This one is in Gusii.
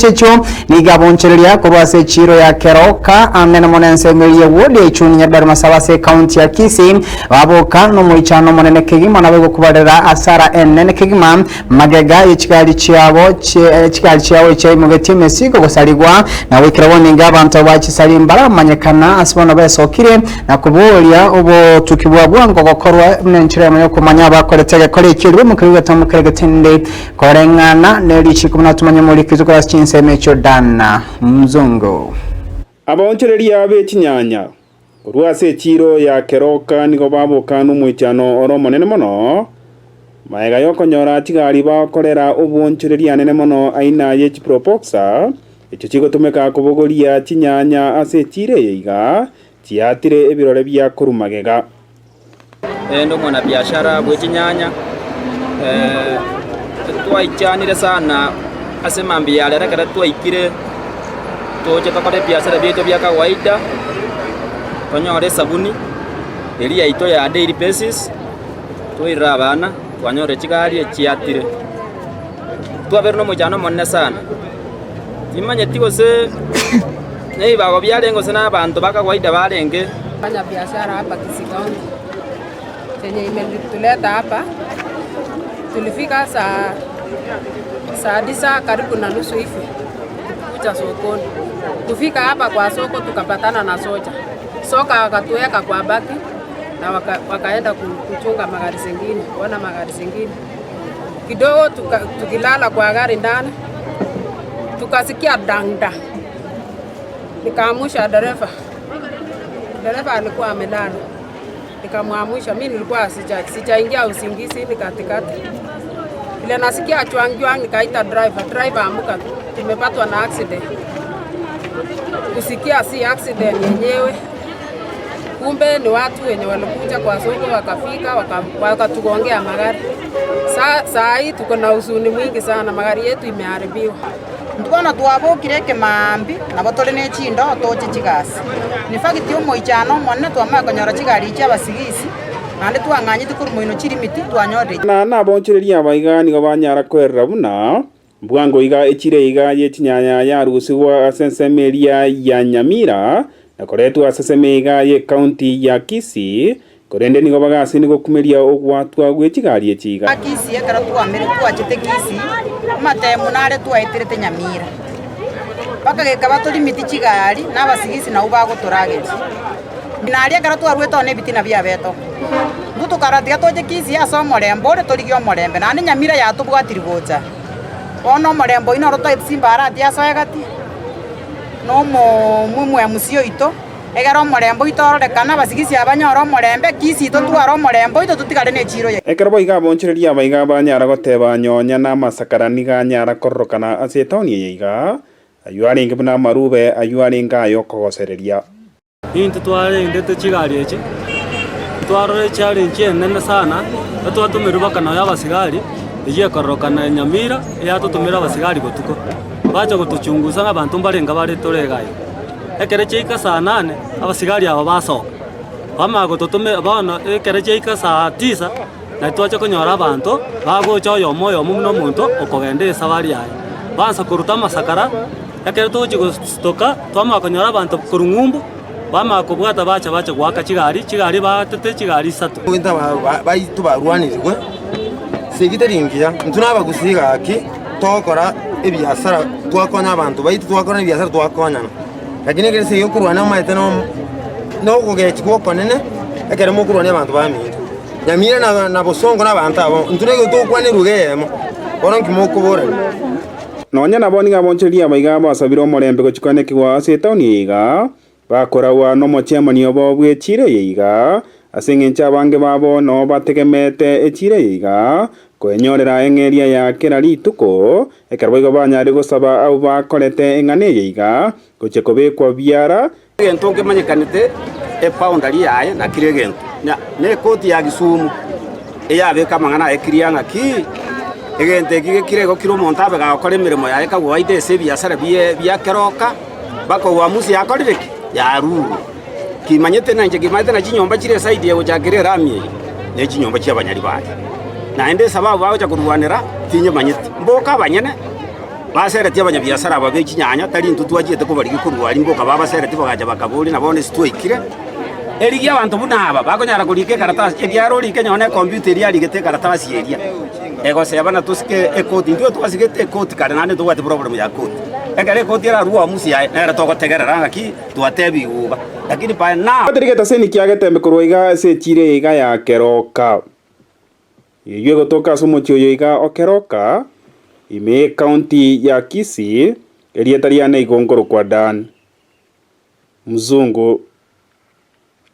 Echio nigo abonchereria korwa ase echiiro ya Keroka ang'e na mono ensemo eria y'ewodi ya Ichuni Nyaribari Masaba ase ekaunti ya Kisii baboka nomoichano omonene kegima nabo egokubarera asara enene kegima magega ye chigari chiabo chigari chiabo echiaimogetie emesigo gosarigwa na goikera bono nigo abanto ba chisari mbaramanyekana ase bono besokire na koboria obotuki bwa bwango gokorwa buna enchera eyemo yokomanya abakorete egekora ekio ribe mokeri gotamokera egetende Koreng'ana ne richiiko buna tomanye omoriki korwa ase chinsemo echio Dana Mzungu. Abaonchoreria be chinyanya korwa ase echiiro ya Keroka nigo baboka nomoichano ore omonene mono, magega y'okonyora chigari bagokorera obonchoreria anene mono aina ye chipropoxa, echio chigotumeka kobogoria chinyanya ase echiiro eye iga, chiatire ebirore bia korwa magega. Inde omwanabiashara bwe chinyanya, twaichanire sana ase mambia ya rero ekero twaikire toche tokore ebiasara biaito bia kawaida, tonyore esabuni eria yaito ya daily basis, toirere abana twanyore chigari echiatire. Twabeire na omochando omonene sana, timanyeti gose nebibago biarenge gose na abanto ba kawaida barenge. Fanya biashara hapa Kisii County. Chenye imetuleta hapa tulifika saa saa tisa karibu na nusu hivi tukikuja sokoni. Kufika hapa kwa soko tukapatana na soja. Soka akatuweka kwa baki na waka, wakaenda kuchunga magari zingine, kuona magari zingine kidogo tuka, tukilala kwa gari ndani tukasikia dangda, nikaamusha dereva. Dereva alikuwa amelala, nikamwamsha. Mimi nilikuwa sija sijaingia usingizi, ni katikati vile nasikia chwang chwang, nikaita driver. Driver amuka, tumepatwa na accident. Kusikia si accident yenyewe, kumbe ni watu wenye walikuja kwa soko wakafika wakatugongea magari. Saa saa hii tuko na huzuni mwingi sana, magari yetu imeharibiwa. Intwe bono twabokire ekemaambia, nabo tore ne chindoo toche chigasi. In fact omoichano omonene twamanya konyora chigari echi abasigisi, naende twang'anyete korwa moino chirimiti twanyorire. Na nabaonchoreria abaiga nigo banyara kwerera buna Bwango iga echire iga ye chinyanya yarusigwa ase ensemo eria ya Nyamira na koretwa ase ensemo iga y'ecounty ya Kisii, korende nigo bagasini gokumeria ogwatwa gwe chigari echi iga. Kisii ekero twamire twachete Kisii, amatemu nare twaeterete Nyamira, mpaka gekaba torimeti chigari na abasigisi nabwo bagotorageria. Naria ekero twaruete oo na ebitina biabete oo, intwe tokarora tiga toche Kisii ase omorembe ore torigie omorembe, naende Nyamira yatobwatirie gocha. Bono omorembe oyio noro twaetwe chimbarati asoe gati, na omomusi oito, egere omorembe oito ororekane, abasigisi aba banyore omorembe, Kisii totware omorembe oito totigare ne echiiro yaito. Ekero boigo abonchoreria abaiga banyara goteba nyonya namasakara nigo anyara kororokana ase etaoni eye iga, ayio arenge buna amarube ayio arenge ay'okogosereria. Intwe twarendete chigari echi, twarora echallenge enene sana, etwatomerwe mpaka nonya abasigari, eywo ekororokana Nyamira, eyatotomera abasigari botuko. Bacha gotochungusa ng'a abanto mbarenge bare tore iga iga. Ekero chiaika saa nane, abasigari aba basoka, bamanya gototomera bono ekero chiaika saa tisa, naende twacha konyora abanto, bagocha oyomo oyomo buna omonto okogenda esabari yaye. Baansa koruta amasakara. Ekero togochia gostoka, twamanya konyora abanto korwa ng'umbu, bamanya kobwata bacha bacha goaka chigari, chigari baatete chigari isato. Goika baito barwanirigwe, segi teri ngiya, intwe nabagusii gaki togokora ebiasara twakonya abanto baito twakora ebiasara twakonyana, lakini ekero esegi okorwana omanyete na okogechigwa okonene ekero mokorwania abanto baminto. Nyamira na na bosongo na abanto abamo, intwe nigo togokwana eruga eyemo, bono nki mokoborania? Nonya nabo nigo abonchoreria abaiga basabire omorembe gochia koanekigwa ase etaoni eye iga, bakoragwa nomochiamani obo bw'echiira eye iga, ase engencho abange babo noo bategemeete echiira eye iga, koenyorera eng'eria ya kera rituko, ekero boigo banyare gosaba abwo bakorete eng'ana eye iga, gochia kobekwa biara, Egento nkemanyekanete eboundary yaye na kera egento, na ekoti ya Kisumu eyabeka amang'ana aye clear ng'a ki, egento eki gekire igo kera omonto abe gagokora emeremo yaye kawaida ase ebiasara bie bia keroka, mpaka uamuzi yakorire ki? Yarurwe. Kimanyete na inche kimanyete na chinyomba chire eside eye gochakera erami eye, ne chinyomba chia abanyaribari. Naende esababu bagocha korwanera, tinyemanyeti, mboka abanyene. Baseretie abanyabiasara aba be chinyanya, tari intwe twachiete kobarigia korwa aria mboka babaseretie bagacha bakaboria, na bono ase twaikire. Erigia abanto buna aba bakonyara korika ekaratasi, ekiagera orike nonye na ekompiuta eria arigete ekaratasi eria, egoseba na tosike ekoti. Intwe twasigete ekoti kare naende ntobwati problem ya koti. Ekero ekoti erarue uamuzi yaye, nere togotegerera ng'aki twatebigwe iga. Lakini by now. Batari getaseni kia Getembe korwa iga ase echiira eye iga ya Keroka. Eyio egotoka ase omochie oyo iga o Keroka, ime y'ecounty ya Kisii, erieta riane igo nkorokwa Dan Mzungu.